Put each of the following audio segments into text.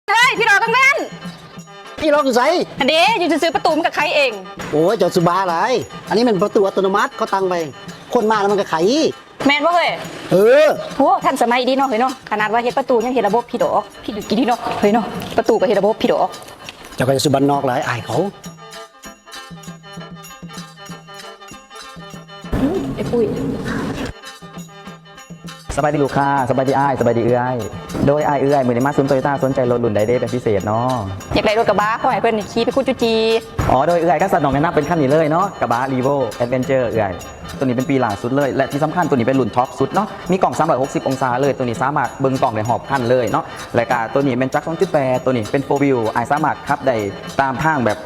ເຮີ້ຍ ຜີຫຼອກກາງເວັນ. ຜີຫຼອກຢູ່ໃສ? ຫັ້ນເດ້ ຢູ່ຊື່ໆ ປະຕູມັນກໍໄຂເອງ. ໂອ້ຍ ເຈົ້າສຸບ້າຫຼາຍ, ອັນນີ້ແມ່ນປະຕູອັດຕະໂນມັດ ເຂົາຕັ້ງໄວ້, ຄົນມາແລ້ວມັນກໍໄຂ. ແມ່ນບໍ່ເຮີ້ຍ? ເອີ. ໂອ້ ທັນສະໄໝດີເນາະເຮີ້ຍເນາະ, ຂະໜາດວ່າເຮັດປະຕູຍັງເຮັດລະບົບຜີດອອກ, ຜິດຢູ່ກີ້ເນາະເຮີ້ຍເນາະ, ປະຕູກໍເຮັດລະບົບຜີດອອກ. ເຈົ້າກໍຢູ່ບ້ານນອກຫຼາຍ ອາຍເຂົາ. ອືມ ໄອ້ປຸ້ຍ. ສະບາຍດີລູກຄ້າ, ສະບາຍດີອ້າຍ, ສະບາຍດີເອື້ອຍ. ໂດຍ ອ້າຍເອື້ອຍ ມື້ນີ້ມາສູນໂຕໂຍຕ້າ ສົນໃຈລົດລຸ້ນໃດເດເປັນພິເສດເນາະ? ຢາກໄດ້ລົດກະບະ ຂໍໃຫ້ເພິ່ນຂີ່ໄປຂຸດຈຸຈີ່. ອໍ ໂດຍເອື້ອຍ, ຄັນສະໜອງແນະນຳເປັນຄັນນີ້ເລີຍເນາະ, ກະບະ Revo Adventure ເອື້ອຍ. ໂຕນີ້ເປັນປີລ່າສຸດເລີຍ ແລະ ທີ່ສຳຄັນໂຕນີ້ເປັນລຸ້ນທັອບສຸດເນາະ, ມີກ້ອງສາມຮ້ອຍຫົກສິບອົງສາເລີຍ, ໂຕນີ້ສາມາດເບິ່ງກ້ອງໄດ້ຮອບຄັນເລີຍເນາະ. ແລະກະໂຕນີ້ແມ່ນຈັກສອງຈຸດແປດ, ໂຕນີ້ເປັນ Four Wheel ອ້າຍສາມາດຂັບໄດ້ຕາມທາງແບບ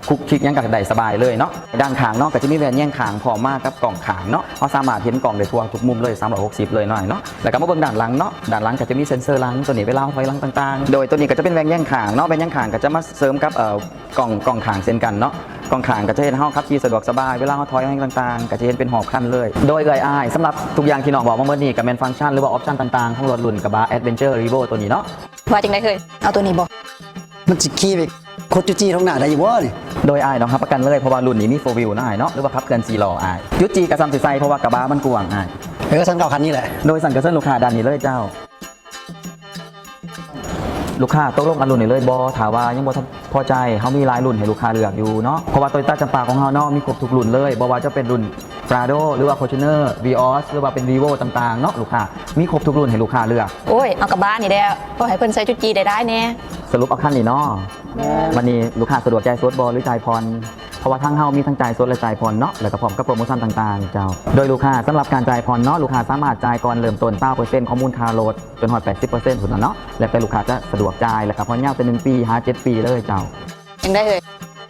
ຄຸກຄິກຫຍັງກໍໄດ້ສະບາຍເລີຍເນາະ. ດ້ານຂ້າງເນາະ ກໍຈະມີແວ່ນແຍງຂ້າງພ້ອມມາກັບກ້ອງຂ້າງເນາະ, ເຮົາສາມາດເຫັນກ້ອງໄດ້ທົ່ວທຸກມຸມເລີຍ ສາມຮ້ອຍຫົກສິບເລີຍເນາະອ້າຍເນາະ. ແລ້ວກໍມາເບິ່ງດ້ານຫຼັງເນາະ, ດ້ານຫຼັງກໍຈະມີເຊັນເຊີຫຼັງ ໂຕນີ້ເວລາເຮົາຖອຍຫຼັງຕ່າງໆ. ໂດຍໂຕນີ້ກໍຈະເປັນແວ່ນແຍງຂ້າງເນາະ, ແວ່ນແຍງຂ້າງກໍຈະມາເສີມກັບ ເອີ ກ້ອງ ກ້ອງຂ້າງເຊັ່ນກັນເນາະ. ກ້ອງຂ້າງກໍຈະເຮັດໃຫ້ເຮົາຂັບຂີ່ສະດວກສະບາຍ ເວລາເຮົາຖອຍຫຍັງຕ່າງໆ ກໍຈະເຫັນເປັນຮອບຄັນເລີຍ. ໂດຍເອື້ອຍອ້າຍ, ສຳລັບທຸກຢ່າງທີ່ນ້ອງເວົ້າມາໝົດນີ້ ກໍແມ່ນຟັງຊັນ ຫຼືວ່າອອບຊັນຕ່າງໆ ຂອງລົດລຸ້ນກະບະ Adventure Revo ໂຕນີ້ເນາະ. ວ່າຈັ່ງໃດເຮີ້ຍ? ເອົາໂຕນີ້ບໍ່? ມັນຊິຂີ່ໄປຂຸດຈຸຈີ່ທົ່ງໜ້າໄດ້ຢູ່ບໍ່ນີ້? ໂດຍອ້າຍ ນ້ອງຮັບປະກັນເລີຍ ເພາະວ່າລຸ້ນນີ້ມີ Four Wheel ເນາະອ້າຍເນາະ, ຫຼືວ່າຂັບເຄື່ອນສີ່ລໍ້ອ້າຍ. ຈຸຈີ່ກໍສ່ຳຊິໃສ່ ເພາະວ່າກະບະມັນກວ້າງອ້າຍ. ເອີ ຊັ້ນກໍເອົາຄັນນີ້ແຫຼະ. ໂດຍ ຊັ້ນກໍເຊີນລູກຄ້າດ້ານນີ້ເລີຍເຈົ້າ. ລູກຄ້າຕົກລົງເອົາລຸ້ນນີ້ເລີຍບໍ່? ຖ້າວ່າຍັງບໍ່ພໍໃຈ ເຮົາມີຫຼາຍລຸ້ນໃຫ້ລູກຄ້າເລືອກຢູ່ເນາະ, ເພາະວ່າ Toyota ຈຳປາຂອງເຮົາເນາະ ມີຄົບທຸກລຸ້ນເລີຍ, ບໍ່ວ່າຈະເປັນລຸ້ນ Prado ຫຼືວ່າ Fortuner, Vios ຫຼືວ່າເປັນ Revo ຕ່າງໆເນາະ ລູກຄ້າ ມີຄົບທຸກລຸ້ນໃຫ້ລູກຄ້າເລືອກ. ໂອ້ຍ ເອົາກະບະນີ້ແຫຼະ, ຂໍໃຫ້ເພິ່ນໃສ່ຈຸຈີ່ໄດ້ຫຼາຍແດ່. ສະຫຼຸບເອົາຄັນນີ້ເນາະ. ແມ່ນ. ບັດນີ້ລູກຄ້າສະດວກຈ່າຍສົດບໍ່ ຫຼືຈ່າຍຜ່ອນ? ເພາະວ່າທາງເຮົາມີທັງຈ່າຍສົດ ແລະ ຈ່າຍຜ່ອນເນາະ, ແລ້ວກໍພ້ອມກັບໂປຣໂມຊັນຕ່າງໆເຈົ້າ. ໂດຍລູກຄ້າ ສຳລັບການຈ່າຍຜ່ອນເນາະ ລູກຄ້າສາມາດຈ່າຍກ່ອນເລີ່ມຕົ້ນ ຊາວເປີເຊັນຂອງມູນຄ່າລົດ ຈົນຮອດ ແປດສິບເປີເຊັນ ພຸ້ນນະເນາະ, ແລ້ວແຕ່ລູກຄ້າຈະສະດວກຈ່າຍ, ແລ້ວກໍຜ່ອນຍາວແຕ່ໜຶ່ງປີຫາເຈັດປີເລີຍເຈົ້າ. ຈັ່ງໃດເຮີ້ຍ?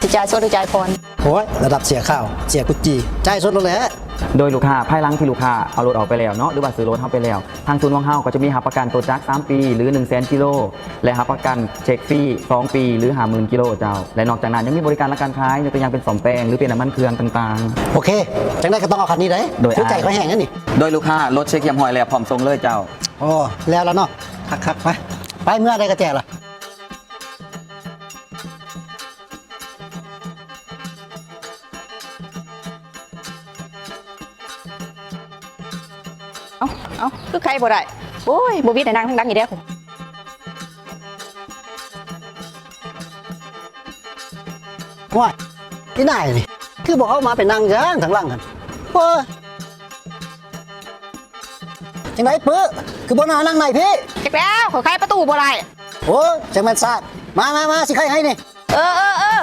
ຊິຈ່າຍສົດ ຫຼື ຈ່າຍຜ່ອນ? ໂອ້ຍ ລະດັບເສຍຂ່າວ ເສຍກຸດຈີ່ ຈ່າຍສົດໂລດແຫຼະ. ໂດຍລູກຄ້າ ພາຍຫຼັງທີ່ລູກຄ້າເອົາລົດອອກໄປແລ້ວເນາະ ຫຼືວ່າຊື້ລົດເຮົາໄປແລ້ວ, ທາງສູນຂອງເຮົາກໍຈະມີຮັບປະກັນໂຕຈັກສາມປີ ຫຼື ໜຶ່ງແສນກິໂລ ແລະ ຮັບປະກັນເຊັກຟຣີສອງປີ ຫຼື ຫ້າໝື່ນກິໂລເຈົ້າ. ແລະ ນອກຈາກນັ້ນຍັງມີບໍລິການຫຼັງການຂາຍ ຍົກຕົວຢ່າງເປັນສ້ອມແປງ ຫຼື ປ່ຽນນ້ຳມັນເຄື່ອງຕ່າງໆ. ໂອເຄ ຈັ່ງໃດກໍຕ້ອງເອົາຄັນນີ້ເດ້. ໂດຍ ຖືກໃຈຂ້ອຍແຮງເດ້ນີ້. ໂດຍລູກຄ້າ ລົດເຊັກຮຽບຮ້ອຍແລ້ວ ພ້ອມສົ່ງເລີຍເຈົ້າ. ໂອ້ ແລ້ວລະເນາະ. ຄັກໆ ໄປ ໄປເມືອໃດກະແຈລະ. ເອົາ ເອົາ ຄືໄຂບໍ່ໄດ້. ໂອ້ຍ ບໍ່ວິດໃຫ້ນັ່ງທາງຫຼັງອີກແລ້ວ. ໂອ້ຍ ອີນາຍນີ້ ຄືບໍ່ເອົາມາໄປນັ່ງທາງຫຼັງຫັ້ນ. ໂອ້ຍ ຈັ່ງໃດປຶ້ ຄືບໍ່ໜ້ານັ່ງໃນພີ້? ຈັກແລ້ວ ຂ້ອຍໄຂປະຕູບໍ່ໄດ້. ໂອ້ຍ ຈັ່ງແມ່ນຊາດ. ມາ ມາ ມາ ຊິໄຂໃຫ້ນີ້. ເອີ ເອີ ເອີ.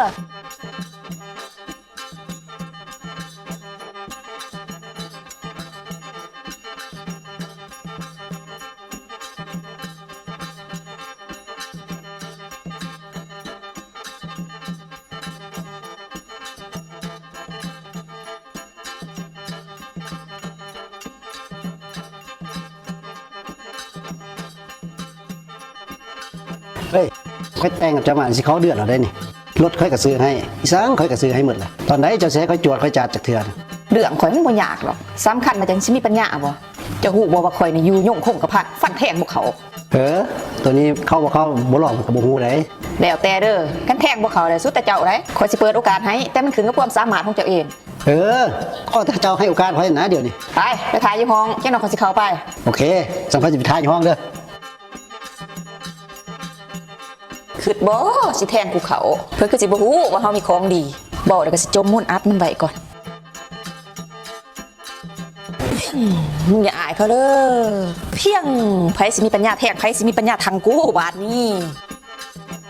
ເຮີ້ຍ ຂ້ອຍແຕ່ງກັບເຈົ້າມາຊິເຂົ້າເດືອນແລ້ວເດ້ນີ້. ລົດຂ້ອຍກໍຊື້ໃຫ້, ອີ່ສັງຂ້ອຍກໍຊື້ໃຫ້ໝົດແຫຼະ. ຕອນໃດເຈົ້າຊິໃຫ້ຂ້ອຍຈວດຂ້ອຍຈາດຈັກເທື່ອ? ເລື່ອງຂ້ອຍມັນບໍ່ຍາກດອກ. ສຳຄັນວ່າຈັ່ງຊິມີປັນຍາບໍ່? ເຈົ້າຮູ້ບໍ່ວ່າຂ້ອຍນີ້ຢູ່ຍົງຄົງກະພັນ, ຟັນແທງບໍ່ເຂົ້າ. ເອີ ໂຕນີ້ເຂົ້າບໍ່ເຂົ້າ ບໍ່ລອງມັນກໍບໍ່ຮູ້ເດ້. ແລ້ວແຕ່ເດີ້, ຄັນແທງບໍ່ເຂົ້າແລ້ວສຸດແຕ່ເຈົ້າໃດ. ຂ້ອຍຊິເປີດໂອກາດໃຫ້, ແຕ່ມັນຂຶ້ນກັບຄວາມສາມາດຂອງເຈົ້າເອງ. ເອີ ຂໍແຕ່ເຈົ້າໃຫ້ໂອກາດຂ້ອຍນະດຽວນີ້. ໄປ ໄປຖ້າຢູ່ຫ້ອງ, ຈັກໜ່ອຍຂ້ອຍຊິເຂົ້າໄປ. ໂອເຄ, ຊັ້ນຂ້ອຍຊິໄປຖ້າຢູ່ຫ້ອງເດີ້. ຄິດບໍ່ ຊິແທງກູເຂົ້າ? ເພິ່ນຄືຊິບໍ່ຮູ້ວ່າເຮົາມີຂອງດີ. ເວົ້າແລ້ວກໍຊິຈົ່ມມົນອັດມັນໄວ້ກ່ອນ. ມຶງຢ່າອາຍເຂົາເດີ້. ພຽງ ໃຜຊິມີປັນຍາແທງ, ໃຜຊິມີປັນຍາທັງກູບາດນີ້.